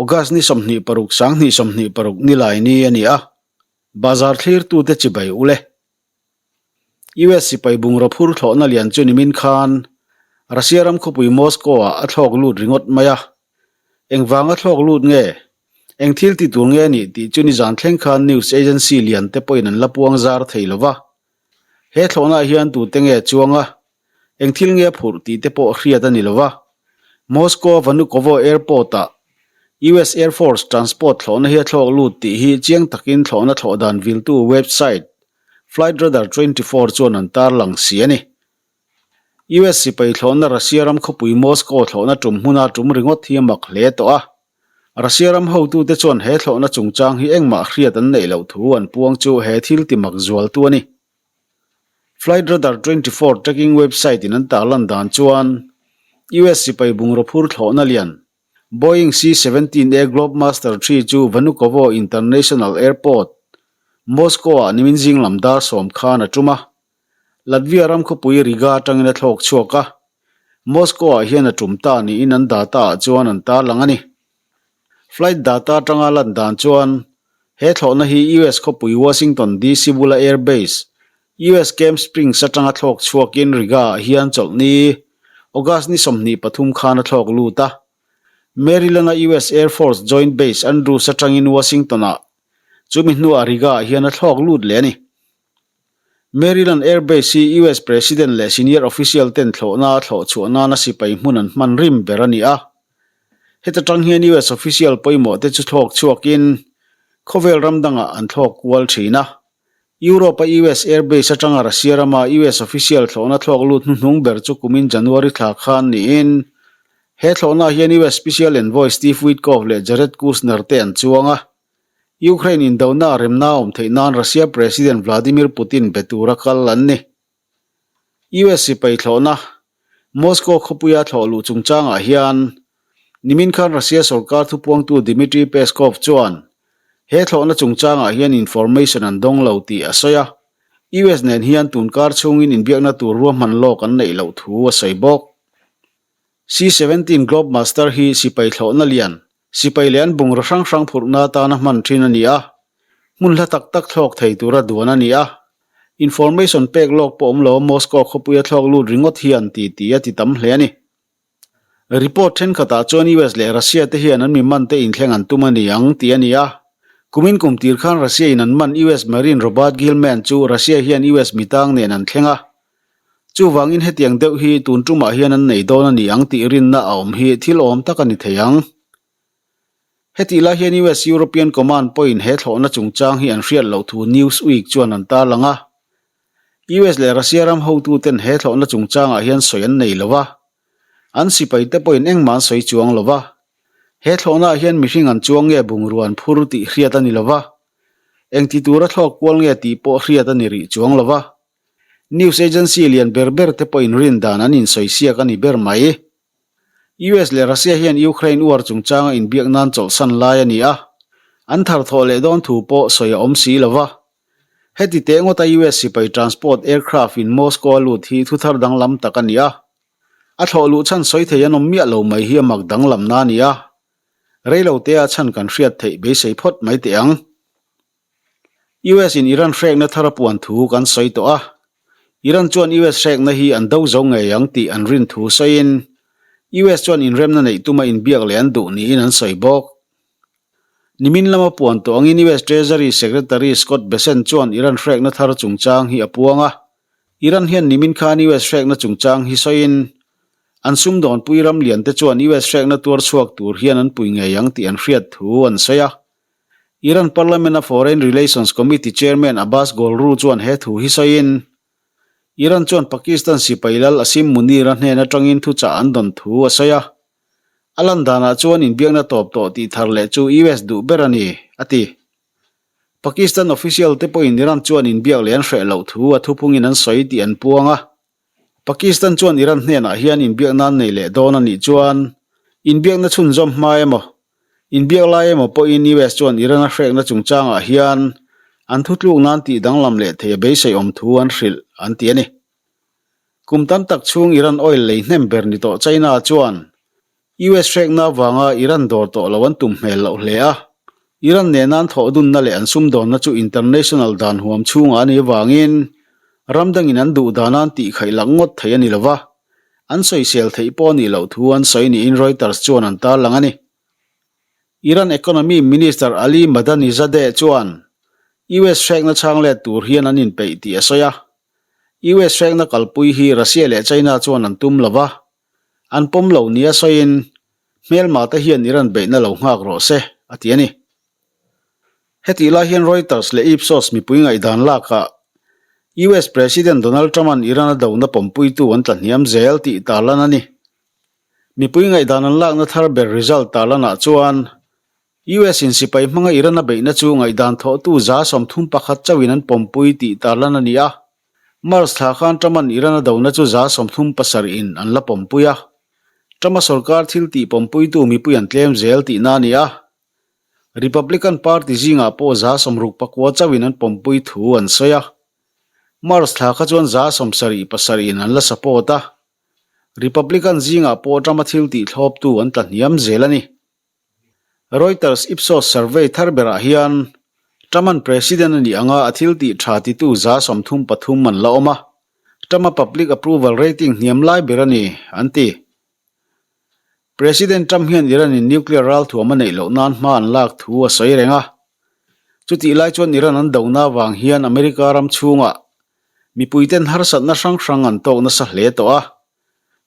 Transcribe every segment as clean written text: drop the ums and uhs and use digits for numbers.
August ni 26 2026 nilai ni a ni a, bazar thlirtute chibai ul e. US sipai bungraw phur thlawhna lian chu nimin khan Russia ram khawpui Moscow-ah a thlawk lut ringawt mai a. Engvanga thlawk lut nge? Eng thil ti tur nge a nih tih chu nizan thleng khan news agency lian te pawhin an la puang zar thei lo va. He thlawhnaah hian tute nge chuang a, eng thil nge a phurh tih te pawh hriat a ni lo va. Moscow Vnukovo Airport-ah US Air Force transport thlawhna hi a thlawk lut tih hi chiang takin thlawhna thlawh dan viltu website Flightradar 24 chuan an tarlang si a ni. US sipai thlawhna Russia ram khawpui Moscow thlawhna tum hmuna tum ringawt hi a mak hle tawh a. Russia ram hotute chuan he thlawhna chungchang hi engmah hriat an neih loh thu an puang chu he thil ti mak zualtu a ni. Flightradar 24 tracking website in an tarlan dan chuan US sipai bungraw phur thlawhna lian Boeing C-17A Globemaster ii chu Vnukovo International Airport, Moscow-ah nimin zing lam dar sawm khan a tum a. Latvia ram khawpui Riga atangin a thlawk chhuak a, Moscow-ah hian a tum ta niin an data-ah chuan an tarlang a ni. Flight data atanga lan dan chuan he thlawhna hi US khawpui Washington DC bula air base, US Camp Springs atanga thlawk chhuakin Riga-ah hian chawlhni August ni 23 khan a thlawk lut a. Maryland-a US Air Force Joint Base Andrews atangin Washington-ah chumi hnuah Riga-ah hian a thlawk lut leh a ni. Maryland Air Base hi US President leh senior official ten thlawhna a thlawh chhuah nana sipai hmun an hman rim ber a ni a. Heta tang hian US official pawimawh te chu thlawk chhuakin khawvel ram dangah an thlawk kual thin a. Europe a US Air Base atanga Russia rama US official thlawhna thlawk lut hnuhnung ber chu kumin January thla khan niin he thlawhnaah hian US Special Envoy Steve Witkoff leh Jared Kushner te an chuang a. Ukraine indona a remna a awm theih nan Russia President Vladimir Putin be tura kal an ni. US sipai thlawhna Moscow khawpuia thlawh luh chungchangah hian nimin khan Russia sorkar thupuangtu Dmitry Peskov chuan he thlawhna chungchangah hian information an dawng lo tih a sawi a, US nen hian tunkar chhungin inbiakna tur ruahman lawk an neih loh thu a sawi bawk. C-17 Globemaster hi sipai thlawhna lian Sipai leh an bungraw hrang hrang phurhna atana hman thin a ni a, hmun hla tak tak thlawk thei tura duan a ni a. Information pek lawk pawh awm lo a Moscow khawpuia thlawk lut ringawt hian ti ti a ti tam hle a ni. Report thenkhatah chuan US leh Russia te hian an mi man te inthleng an tum a ni ang tih a ni a. Kumin kum tir khan Russia in an man US Marine Robert Gilman chu Russia hian US mitang nen an thleng a. Chuvangin hetiang deuh hi tun tumah hian an nei dawn a ni ang tih rinna a awm hi thil awm tak a ni thei ang. Hetih lai hian US European Command pawhin he thlawhna chungchang hi an hriat loh thu Newsweek chuan an tarlang a. US leh Russia ram hotuten he thlawhna chungchangah hian sawi an nei lo va. An sipaite pawhin engmah an sawi chuang lo va. He thlawhnaah hian mihring an chuang nge bungrua an phur tih hriat a ni lo va. Engti tura thlawk kual nge tih pawh hriat a ni rih chuang lo va. News agency lian ber ber te pawhin rin dan an insawisiak a ni ber mai. US leh Russia hian Ukraine war chungchanga inbiak nan chawlhsan lai a ni a, an tharthawh leh dawn thu pawh sawi a awm si lo va. Heti teh ngawta US sipai transport aircraft in Moscow a lut hi thuthar danglam tak a ni a. A thlawh luh chhan sawi thei an awm miah lo mai hi a mak danglamna a ni a. Reilote a chhan kan hriat theih beisei phawt mai teh ang. US in Iran hrekna thar a puan thu kan sawi tawh a, Iran chuan US hrekna hi an do zo ngei ang tih an rin thu sawiin US chuan inremna neih tuma inbiak leh an duh niin an sawi bawk. Nimin lama puan tawh angin US Treasury Secretary Scott Bessent chuan Iran hrekna thar chungchang hi a puang a, Iran hian nimin khan US hrekna chungchang hi sawiin an sumdawnpui ram liante chuan US hrekna tuar chhuak tur hian an pui ngei ang tih an hriat thu an sawi a. Iran Parliament-a Foreign Relations Committee Chairman Abbas Golroo chuan he thu hi sawiin, Iran chuan Pakistan sipai lal Asim Munir-a hnen atangin thuchah an dawn thu a sawi a. A lan danah chuan inbiakna tawp tawh tih thar leh chu US duh ber a ni, a ti. Pakistan official te pawhin Iran chuan inbiak leh an hreh loh thu a thuphungin an sawi tih an puang a. Pakistan chuan Iran hnenah hian inbiakna an nei leh dawn a nih chuan inbiakna chhunzawm hma emaw, inbiak lai emaw pawhin US chuan Iran a hrekna chungchangah hian an thutluk nan tih danglam leh thei a beisei awm thu an hrilh an ti a ni. Kum tam tak chhung Iran oil lei hnem ber ni tawh China chuan. US hrekna avanga Iran dawr tawh lo an tum hmel loh hle a. Iran nena an thawh dunna leh an sumdawnna chu international dan huam chhungah a nih avangin ram dangin an duh dana an tihkhaih lak ngawt thei a ni lo va, an sawisel theih pawh a nih loh thu an sawi niin Reuters chuan an tarlang a ni. Iran Economy Minister Ali Madanizadeh chuan US hrekna chhang let tur hian an inpeih tih a sawi a. US hrekna kalpui hi Russia leh China chuan an tum lo va, an pawm lo nia sawiin hmelma te hian Iran beihna lo nghak rawh se, a ti a ni. Hetih lai hian Reuters leh Ipsos mipui ngaihdan lakah US President Donald Trump-a'n Iran a dona pawmpuitu an tlahniam zel tih tarlan a ni. Mipui ngaihdan an lakna thar ber result tarlanah chuan US in sipai hmanga Iran a beihna chu ngaihdan thawhtu 31 chauhin an pawmpui tih tarlan a ni a. March thla khan Trump-a'n Iran a dona chu 37 in an la pawmpui a. Trump-a sorkar thil tih pawmpuitu mipui an tlem zel tihna a ni a. Republican Party zingah pawh 69 chauhin an pawmpui thu an sawi a. March thla kha chuan 77 in an la support a. Republican zingah pawh Trump-a thil tih thlawptu an tla hniam zel a ni. Reuters Ipsos survey thar berah hian Trump-a'n president a nih anga a thil tih tha titu 33 an la awm a, Trump-a public approval rating hniam lai ber a ni, an ti. President Trump hian Iran-in nuclear ralthuam a neih loh nan hma an lak thu a sawi reng a. Chutih lai chuan Iran an dona avang hian America ram chhungah Mipuiten harsatna hrang hrang an tawk nasa hle tawh a.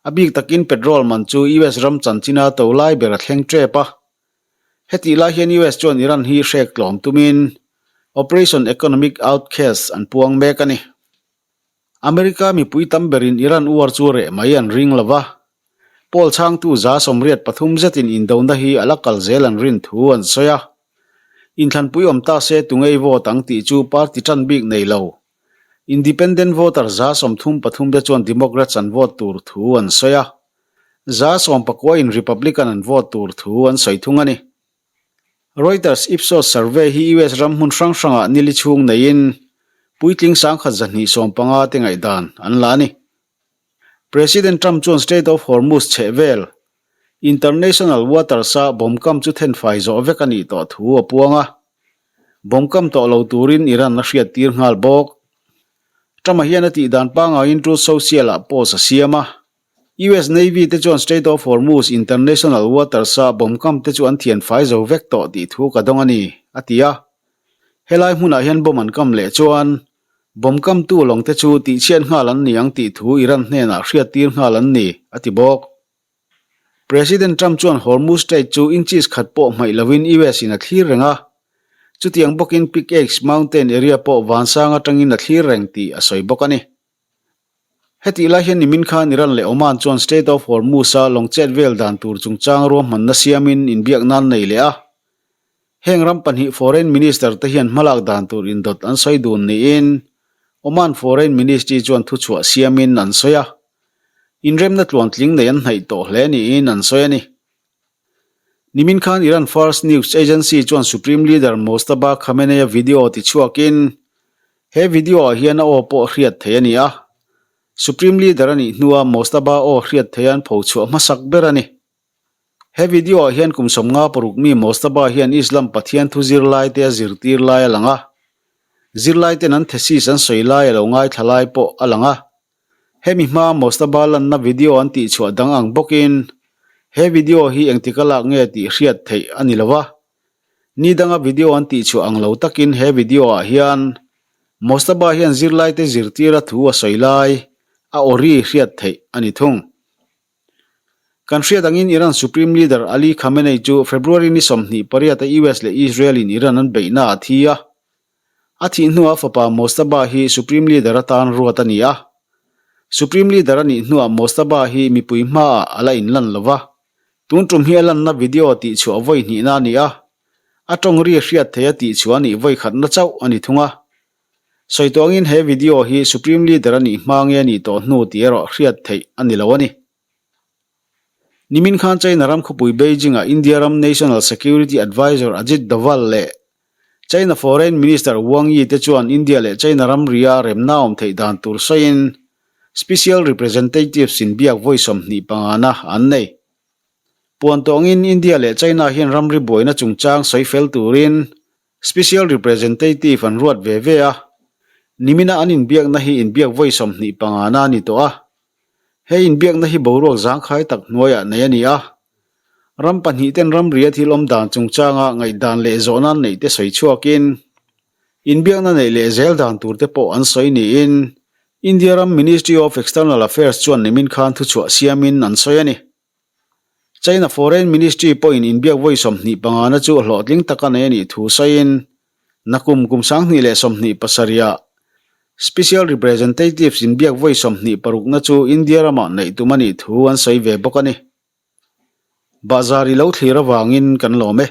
A bik takin petrol man chu US ram chanchina to lai ber a thleng tep a. Hetih lai hian US chuan Iran hi hrek tlawm tumin Operation Economic Outcast an puang mek a ni. America mipui tam berin Iran uar chu reh mai an ring lo va. Poll chhangtu 83 zetin indona hi a la kal zel an rin thu an sawi a. Inthlanpui awm ta se tungei vote ang tih chu party tan bik nei lo. Independent voter 33 te chuan Democrats an vote tur thu an sawi a. 19 in Republican an vote tur thu an sawi thung a ni. Reuters Ipsos survey hi US ram hmun hrang hrangah nili chhung neiin puitling 1215 te ngaihdan an la a ni. President Trump chuan Strait of Hormuz chheh vel International Waters-a bomb kam chu thenfai zawh vek a nih tawh thu a puang a. Bomb kam tawh lo turin Iran a hriattir nghal bawk. Trump-a hian a tih dan pangaiin Truth Social-ah post a siam a. US Navy te chuan Strait of Hormuz International Waters-a bomb kam te chu an thianfai zo vek tawh tih thu ka dawng a ni, a ti a. Helai hmunah hian bomb an kam leh chuan Bomb kamtu lawng te chu tihchhiat nghal an ni ang tih thu Iran hnenah hriattir nghal an ni, a ti bawk. President Trump chuan Hormuz Strait chu inches khat pawh hmaih lovin US in a thlir reng a, chutiang bawkin Pickaxe Mountain area pawh vansang atangin a thlir reng tih a sawi bawk a ni. Hetih lai hian nimin khan Iran leh Oman chuan Strait of Hormuz-a lawng chet vel dan tur chungchang ruahmanna siamin inbiak nan nei leh a. Heng ram pahnih Foreign Minister te hian hmalak dan tur indawt an sawi dun niin Oman Foreign Ministry chuan thuchhuah siamin an sawi a. Inremna tluantling nei an hnaih tawh hle niin an sawi a ni. Nimin khan Iran Fars News Agency chuan Supreme Leader Mojtaba Khamenei-a video tichhuakin he video-ah hian a aw pawh hriat theih a ni a. Supreme Leader a nih hnua Mojtaba aw hriat theih an phochhuah hmasak ber a ni. He video-ah hian kum 56 mi Mojtaba hian Islam Pathian thu zirlaite a zirtir lai a lang a. Zirlaiten an thesis an sawi lai a lo ngaithla lai pawh a lang a. Hemi hmaa Mojtaba lanna video an tihchhuah dang ang bawkin he video hi engtik a lak nge tih hriat theih a ni lo a. Ni danga video an tihchhuah ang lo takin he video-ah hian Mojtaba hian zirlaite zirtira thu a sawi lai a awri hriat theih a ni thung. Kan hriat angin Iran Supreme Leader Ali Khamenei chu February ni 28 a US leh Israel in Iran an beihna a thi a. A thih hnuah a fapa Mojtaba hi Supreme Leader atan ruat a ni a. Supreme Leader a nih hnuah Mojtaba hi mipui hmaah a la inlan lo va. Tun tum hi a lanna video tihchhuah vawi hnihna a ni a. A tawng ri hriat theih a tihchhuah a nih vawi khatna chauh a ni thung a. Sawi tawh angin he video hi Supreme Leader a nih hma nge a nih tawh hnu tih erawh hriat theih a ni lo a ni. Nimin khan China ram khawpui Beijing-ah India ram National Security Advisor Ajit Doval leh China Foreign Minister Wang Yi te chuan India leh China ramria remna awm theih dan tur sawiin Special Representatives inbiak vawi 25 na an nei. Puan tawngin India leh China hian ramri buaina chungchang sawi fel turin Special Representative an ruat ve ve a, nimina an inbiakna hi inbiak vawi 25 na a ni tawh a. He inbiakna hi boruak zangkhai tak hnuaiah nei a ni a. Ram pahnihten ramria thil awm dan chungchanga ngaihdan leh zawhna an neihte sawi chhuakin, inbiakna neih leh zel dan turte pawh an sawi niin India ram Ministry of External Affairs chuan nimin khan thuchhuah siamin an sawi a ni. China Foreign Ministry pawhin inbiak vawi 25 na chu hlawhtling taka nei a nih thu sawiin nakum kum 2027 ah Special Representatives inbiak vawi 26 na chu India ramah neih tum a nih thu an sawi ve bawk a ni. Bahzar i lo thlir avangin kan lawm e.